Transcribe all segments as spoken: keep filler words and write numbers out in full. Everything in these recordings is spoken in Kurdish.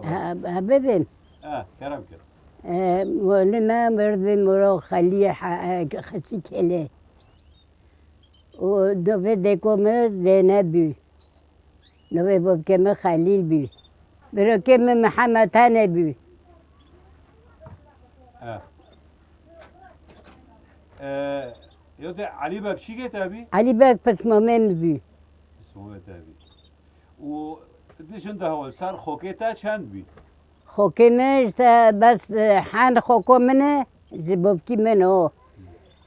Ha, ha, bibin. Eh, kerem kir. Eh, molî me mirdi, moro Xelî, ha, eh, Xesî Kelê. Û dovê dêko me Zeynep bû. Navê bavkê me Xelîl bû. Birokê me Mihemed Hane bû. Eh. Eh, yo de Elî Beg çîkê te bî? Elî Beg pismamê min bû. Pismamê te bî. Û di jin de hewl ser xokê te çend bî? Xokê min işte bes, e, hen xoko min e, ji bavkî min o.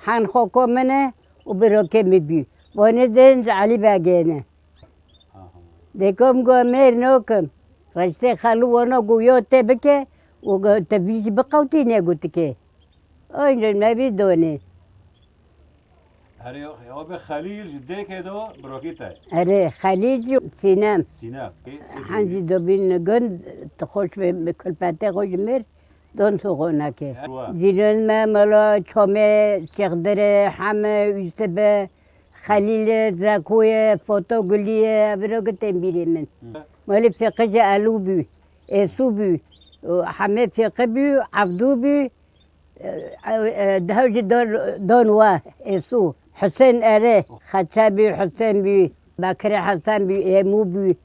Hen xoko min e û birokê min bî. Vanê din ji Elî Begê ne. Aha. Dêko min got mêr nokim. Reştê xelû wana got yo tê bike û got te vî jî biqewtî negotikê. Oynê me bî donê. Erê, ew be Xelîl ji dêkê do birokî te. Erê, Xelîl jî Sînem. Sînem. Ê, ê Hen dî. Jî dobîn gund, tu xweş be, kulpetê xwe ji mir, don tu xonakê. Ewa. Zînon me, Melo, Çomê, Çêxdirê, Heme, Ûsibe, Xelîlê, Zekûyê, Foto Gulîyê, evro gitên bîrê min. Hı. Malê Fêqijê Elû bû, Êsû bû, Hemê Fêqi bû, Evdû bû, e, e, e, deha jî don, don we, Êsû. Husên Erê, Xeçe bû, Husên bû, Bekirê Hesen bû, Êmû bû,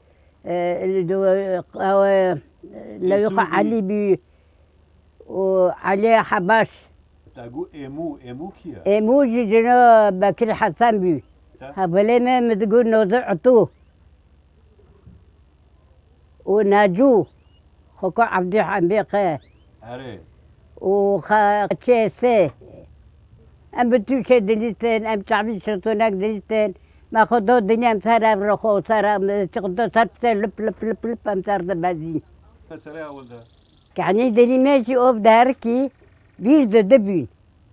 e, li do, e, Lewî Êsû xwe bû. Elî bû. û Elî Hebaş. Te got Êmû, Êmû kî ye? Êmû jî cino Bekir Hesen bû. Te? Hevalê me, min digot Nozir Itû. Û Necû, Xoko Evdî Hembêqe. Erê. Û Xeçê Sê. Em bi tûşê dilîstin, em çavî şirtonek dilîstin. Me xwe do dinê em ser ev rixo, ser ev, çiqdo ser piştê lip, lip, lip, lip em ser dibezîn. Serê ewil de. Kanî dilî me jî ov derikî, vîr di du bûn.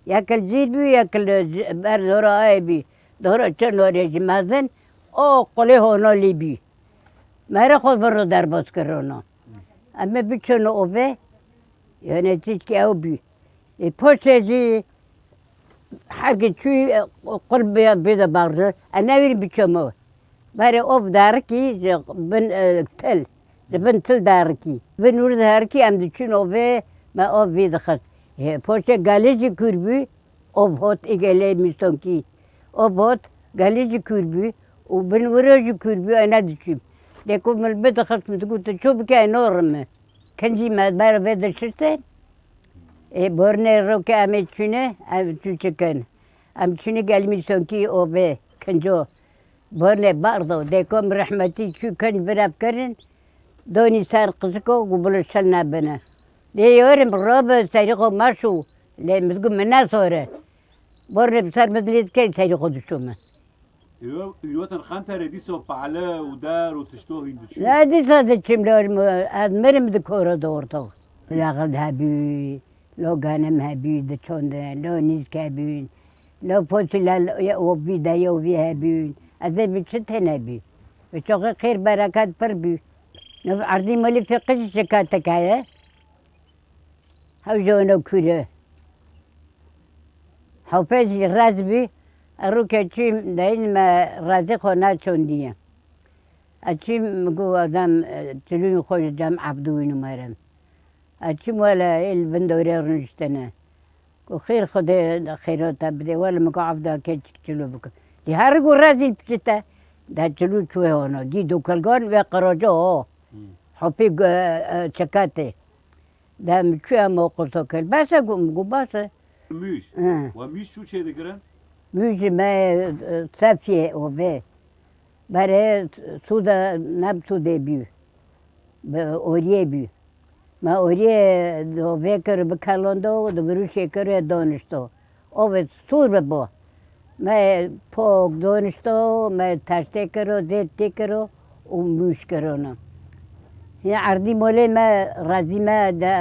Yek li cîr bû, yek li ji-, ber dora ayê bû. Dora çi norê ji mezin, o qulê hona lê bû. Mere xwe vir ro derbas kirona. Em ê biçin ove, yani çiçkî ew bû. Ê poşê jî Heke çû, e, qul bê, bê de baxçe. E, newîrî biçemo. Berê ov derikî ji bin, e, til. Ji bin til derikî. Bin wir derikî em diçûn ovê, me ov vî dixist. He, poşê gelê jî kûr bû, ov hot ê gelê mîstonkî. Ov hot, gelê jî kûr bû û bin wiro jî kûr bû, e, nediçûm. Lê ku min bidixist, min digot, tu çû bike, e, norime. Kincî me ber vê dişitin. Ê, bornê ro ke em ê çûne, em çû çikin. Em çûne gelmî sonkî ovê, kinco. Bornê bardo, dêko min rehmetî çû kinc birev kirin, donî ser qiziko, gu bilo şil nebine. Lê yorim robe serî xo meşû, lê min digo min nesore. Bornê bi ser min dilê dikey serî xo dişome. Îro, îro ten Xenterê dîso pale û der û tişto hîn diçû? Ne dîsa diçim, lo ez mirim di koro dorto. Laxil hebû, lo ganim hebû, diçondin, lo nîsk hebûn, lo fosîla, lo, ya ovî de, ya ovî hebûn. Ez ê bi çi têne bî? Bi çoxê xêr bereket pir bû. Nov erdî molî fêqij şikateke ye. Hew ji ono kûr e. Hewpê jî rez bî, erûke çûm deyîn me rezî xwe neçondiye. Ez çûm, min got, "Adam, e, çilûn xwe ji cem Ebdû wî numerim." Ez çûm wele ê li bin dorê rûniştine. Got, "Xêr Xwedê xêra te bide." Wele min got, "Evda keçik çilû bikim." Lê her got, "Rezîl piçite." De çilû çûye ono. Gî do kilgan ve qiraca o. Hmm. Hopê gu-, e, çekatê. De min çûye moqoto kir. Bes e, got, min got, bas e. Mûj. Hı. We mûj çû çê dikirin? Mûj me, e, sefiyê ovê. Berê sûde, ne bi sûdê bî. Bi oriyê bî. Me oriyê ovê kir, bi kelondo, di virûşê kir, donişto. Ovê sûr bibo. Me pok donişto, me teştê kiro, zêtê kiro û mûş kirona. Hê erdî molê me, rezî me de,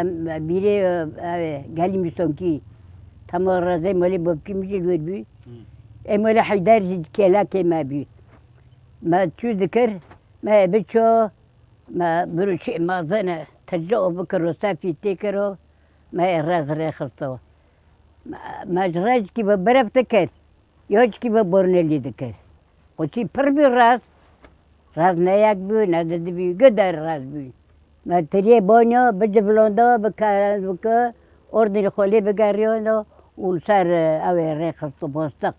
bîrê, e, gelî mîsonkî. Tema rezê molê bopkî min jî li wir bî. Hı. Ê molê Heyder jî kelekê me bî. Me çû dikir, me biço, me birûşê mazene, tecla û bikiro, sefî tê kiro, me ê rez rê xisto. Me, me ji rejkî bi berev dikir, yoçkî bi bornelî dikir. Quçî pir bî raz, raz ne yek bû, ne di dibî, gider raz bû. Me tiriyê banya, bicivilanda, bike-, bike, ordî xwe lê bigeriyanda û li ser, e, ew ê rê xist û bostiq.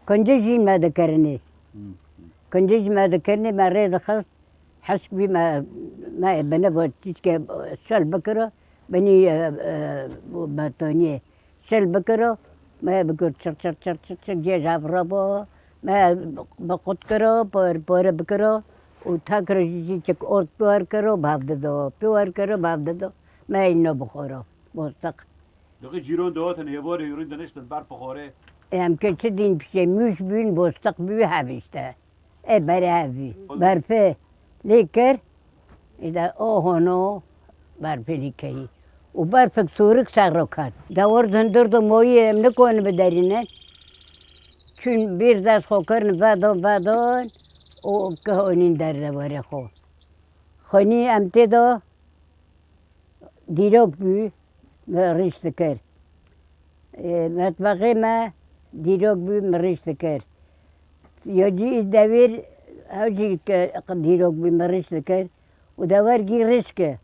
Kincî jî me dikirinê. Hı, hı. Kincî jî me dikirinê, me rê dixist. Hişk bî me, me bini bo tîşkê şil bikiro, binî, e, e, betoniyê şil bikiro, me bikir çir çir çir çir çir cê ji hev rebo, me bi qut kiro, por, pore bikiro û tekir jî çik ort piwar kiro, bi hev dido, piwar kiro, bi hev dido, me îno bixoro, bostiq. Diqî cîron dihotin, hêvorê hûrîn diniştin ber pixorê. Em ke çi dîn pişê mûş bûn, bostiq bû hev işte. E, berê hev bû. Berfê lê kir, îda o hono berfê lê kirî. Û berfek sûrik ser ro ket. Dewir zindir do moyî em nikonin biderînin. Çûn bîr dest xwe kirin, vedon, vedon û kihonîn derdewerê xwe. Xwînî em tê de Dîrok bû, me rîş dikir. Ê, metbexê me dîrok bû, me rîş dikir. Ya cî dewêr, ew jî ke dîrok bû, me rîş dikir. Û dewer gî rîş ke.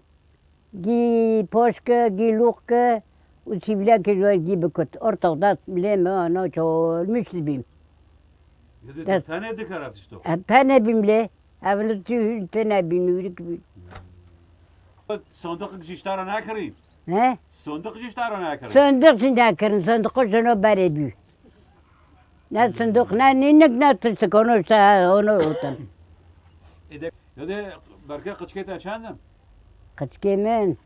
Gî poş ke, gî lûq ke û çîvlekê ji we gî bikut. Ortax dest bilê me ana çolmîş dibîm. Yedê tu Dest- tenê dikara tişto? Em tenê bîm lê. Ev li tu tune bîn, ûrik bîn. Sandiqek jî ji te re nekirî? He? Sandiq jî ji te re nekirî? Sandiq jî nekirin, sandiqo jino berê bû. Ne sandiq, ne nînik, ne tiştik, ono işte, ono otin. Êdî, yedê berke qiçkê te çend in? Qiçkê min,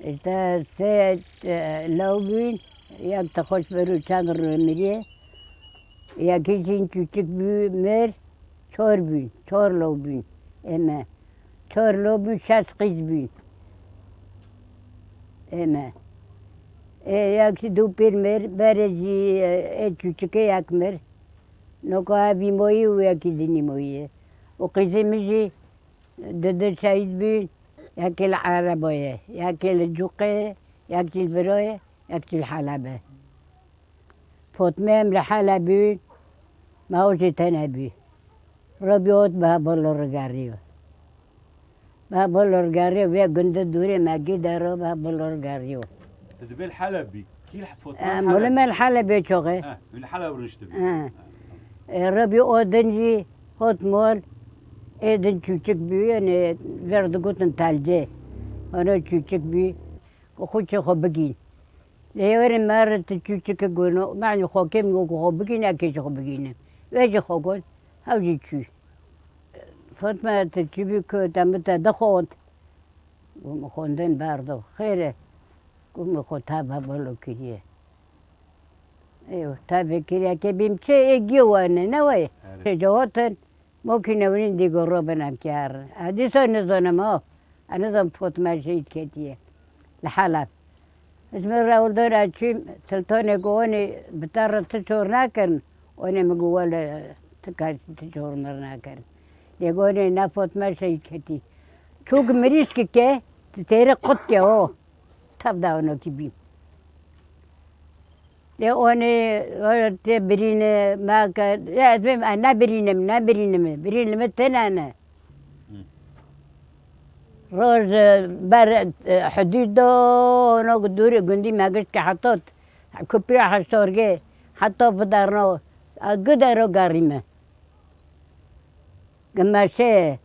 işte sê, e, law bûn, yek te xweş berû çend rû mirî, yekî jîn çûçik bû, mir, çor bûn, çor law bûn ê me. Çor law bûn, şeş qîz bûn ê me. Ê yek jî dû pîr mir, berê jî, e, ê çûçikê yek mir. Noka evî moyî û yekî dinî moyî. Û qîzê min jî Di du şehîd bûn, yekê li Erebo ye, yekê li Cûqê ye, yek jî li Biro ye, yek jî li Heleb e. Fotme em li Heleb bûn, me ew jî tene bû. Robî ot bi hev bolo rigeriyo. Bi hev bolo rigeriyo, vê gundê dûrê me gî dero bi hev bolo rigeriyo. Tu dibê li Heleb bî. Kî li Fotman Em Heleb? Wele me li Helebê çoxe. Eh, li Heleb rûniştibî. Eh. Eh. E, Rebî o din jî hot mol, ê din çûçik bû, yanî ver digotin telcê. Ona çûçik bû, ku xwe çê xwe bigîn. Lê were me re tu çûçike gono, me xwe kêm go ku xwe bigîn, ekê jî xwe bigînim. Wê jî xwe got, hew jî çû. Fatma, tu çi bî ku te min te dixwend? Got, min xwendin berdo. Xêr e. Got, min xwe tevebolo kiriye. Ê, tevbê kiriye ke bîm çi, ê giyo wane, ne wayê? Erê. Tê cawatin, mokî newrîn dî got, robin em kê herin. Ez dîsa nizanim ha. Ez nizanim Fatma şehîd ketiye. Li Heleb. Ez min rewldor ez çûm, Siltanê got, onê bi te re ti çor nekirin. Onê min got, wele ti kes ti çor mir nekirin. Lê got, onê ne Fatma şehîd ketî. Çûk mirîşkike, ti têrê qut ke o. Tev da onokî bî. Lê onê, o tê birîne, me ke, lê ez bêm, e, ne birînim, ne birînim, birînime tene ne. Hı. Roj, e, ber, e, hudûd do, onok dûrê gundî me gişt ke hetot, kupira heştorgê, heta biderno, e, gidero gerîme. Gi meşe ye,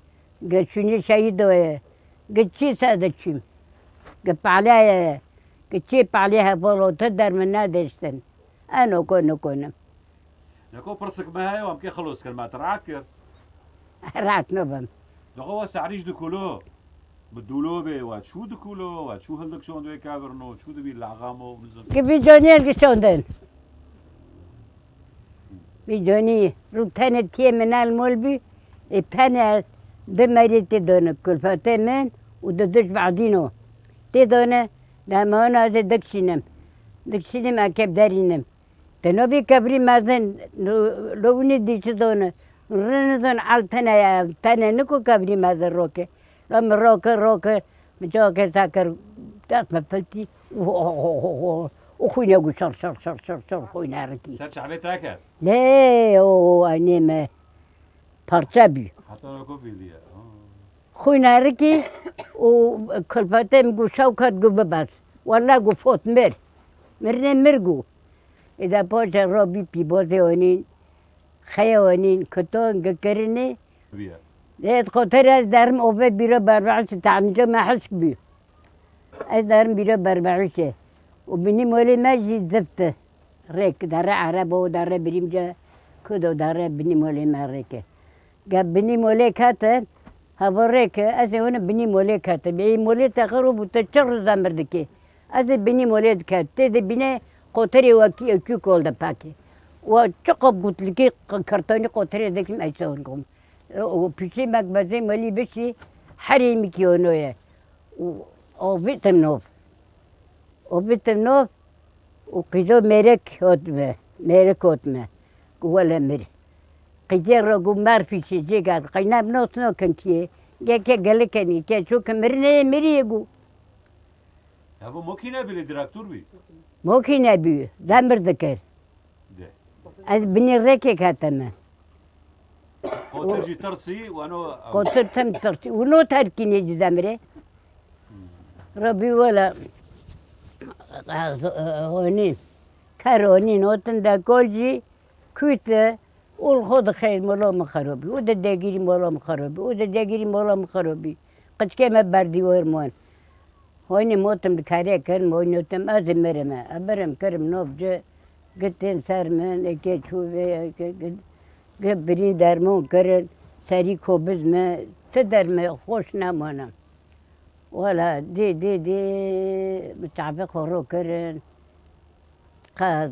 gi şûnê şehîdo ye, gi çî se diçûm, gi pale ye, gi çî pale hevolo ti der min nediştin. Eno ko nikonim. Neko pirsik me heye, em kê xilos kir, me ti rahat kir. Rahat nabim. Dixwe we sehrî ji dikulo. Bi dûlobê we çû dikulo, we çû hildik şond wê kevir no, çû dibî lexamo, nizim. Ki vî canî ez şondin. Vî canî rû tenê tiyê min el mol bî, ê tenê ez di merî tê done kulfetê min û di diş badîno. Tê done, dema ez ê dikşînim. Dikşînim, ekeb derînim. Te nobî kevrî mezin, lo, lo winî dî çi done. Rinizin el tene, tene niko kevrî mezin roke. La mi roke, roke, mi cake sekir, dest mi piltî. Û xwîne gu şar, şar, şar, şar, şar, xwîne rikî. Ser çavê te ket? Lê, o, o, aynê me parça bî. Heta roko bîliye. Ha. Xwîne rikî, û kulfetê min got, şewkat got bibes. Wele got fot, mir. Mirinê mir got. Êda paşê rabî pîbazê onîn, xeya onîn, kutan, gikirinê. Lê ez xatir ez derim ove bîra berbehişê, tehnîca me hişk bû. Ez derim bîra berbehişê. Û binî molê me jî zift e. Rêk dere erebo, dere birîmce, kudo dere binî molê me rêke. Ge binî molê kete, hava rêke, ez ê wene binî molê kete. Bê molê te xero bû, te çi riza mir dikê? Ez ê binî molê diket. Tê de bîne qoterê wekî ew çû kol de pekê. Wa çi qap gutlikê q-, kirtanî qoterê dikim ey sewin kom. O pîşê mek bezê molî bişî herê mi kî ono ye. Û o vitim nov. O vitim nov. Û qîzo mêrek hot me. Mêrek hot me. Gu wele mir. Qîzê ro gu merfî çi cê gat. Qeyna bi not no kin kiyê. Ge ke gelikenî ke çû ke mirinê miriyê gu. Evo mokî nebî lê direktor bî. Mokî nebî. Demir dikir. De. Ez binî rêkê ketime. Qotir jî tirsî, weno ew. Qotir tim tirsî. Û no terkînê jî demirê. Rabî wela, honî, ker honî, notin de kol jî, kûte, û li xwe dixeyr mola min xerobî. Û de degirî mola min xerobî. Û de degirî mola min xerobî. Qiçkê me berdî wer mon. Hoynê motim li kerê kirin, hoynê tim ez ê mirim e. E birim kirim nov ci, gi tên ser min, eke çû vê, eke gi, gi birîn dermon kirin, serî kobiz me, ti derme xweş nemana. Wela dê, dê, dê, bi çavê xwe ro kirin. Qe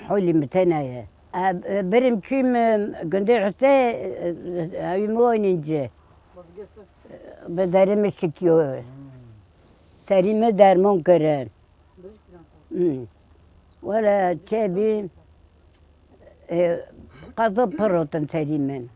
holî min tena ye. E, e, birim çûyim, e, gundê Husê, e, e, ewî min oynîn ci. Bi derê min şikiyo. Serî min dermon kirin. Hmm. Wele çê bî, e, qezo pir rotin serî min.